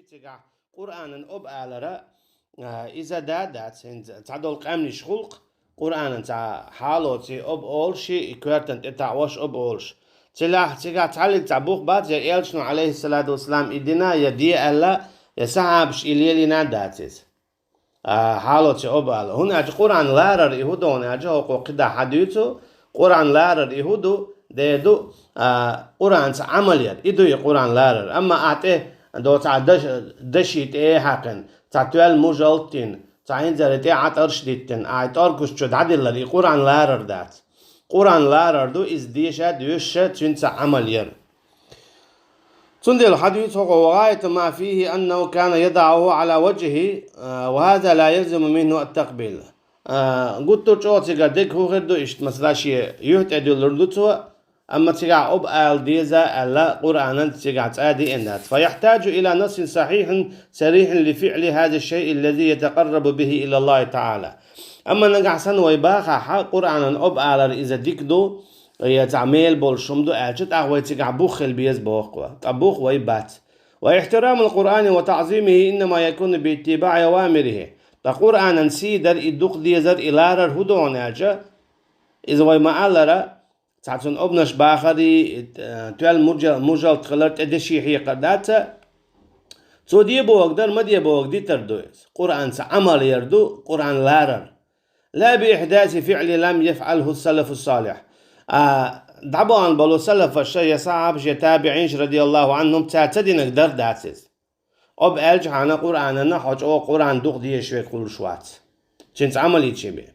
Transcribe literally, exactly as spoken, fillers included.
Цигахь Къуръанан обалара, а, иза да дац, хӀинца цхьадолу къаьмнаш гӀуллакх, Къуръанан цхьа хьалоций обалуш, и коьртан тӀе таӀош обалуш. Цигахь, цигахь цхьаллиг цхьа бух бац, я элчано, алейхиссалату вассалам, и дина, я де аьлла, я сахьабаш и лелийна дац иза. А, хьалоций обала. ХӀунда аьлча Къуръан ларар и хӀун ду аьлча, хӀокхо кхидӀа хьадуьйцу, Къуръан ларар и хӀун ду, де ду, а, Къуръанца Ӏамал яр. И ду и Къуръан ларар. Амма ахь тӀе доцу ахь даш-, даши тӀе а хьаькхина, цхьа тоьлла мужалт дина, цхьа хӀинцара тӀе Ӏа тӀарш диттина, ахь тӀоргаш чу дӀадиллар, и Къуръан ларар дац. Къуръан ларар ду, иза деша, доьшуша, цуьнца Ӏамал яр. Цундела хьадуьйцу хӀокхо: «وغاية ما فيه أنه كان يضعه على وجهه، وهذا لا يلزم منه التقبيل». А, гуттар чӀогӀа цигара дерг хӀун хир ду иштта, масала, шен юьхь тӀе дуьллур ду цо, амма цигахь обала деза аьлла, Къуръанан цигахь цӀа деана дац. «فيحتاج إلى نص صحيح صريح لفعل هذا الشيء الذي يتقرب به إلى الله تعالى». Амма нагахь санна вай бахахь, Къуръанан обалар иза дика ду, я цхьа мел болуш хӀума ду аьлча, тӀаккха вай цигахь бух хила беза боху вай. Ткъа бух вай бац. «واحترام القرآن وتعظيمه إنما يكون باتباع أوامره». Ткъа Къуръанан сий дар, и дукха дезар, и ларар хӀун ду аьлча, иза вай ма-аллара, цхьа цунна обанаш бахар, и, э, тоьлла мужа-, мужалт хилар, тӀе деши хьекхар дац. Цо де бохург дар, ма де бохург дитар ду иза. Къуръанца Ӏамал яр ду, Къуръан ларар. «لا بإحداث فعل لم يفعله السلف الصالح». А, дӀабахана болу салафаша, я сахьабаша, я табиӀинаш, радияллаху Ӏанхум, цара ца динарг дар дац иза. Оба аьлча хьана Къуръанана хьо чӀогӀа Къуръан дукха дезаш верг хуьлуш вац, цуьнца Ӏамал йича бен.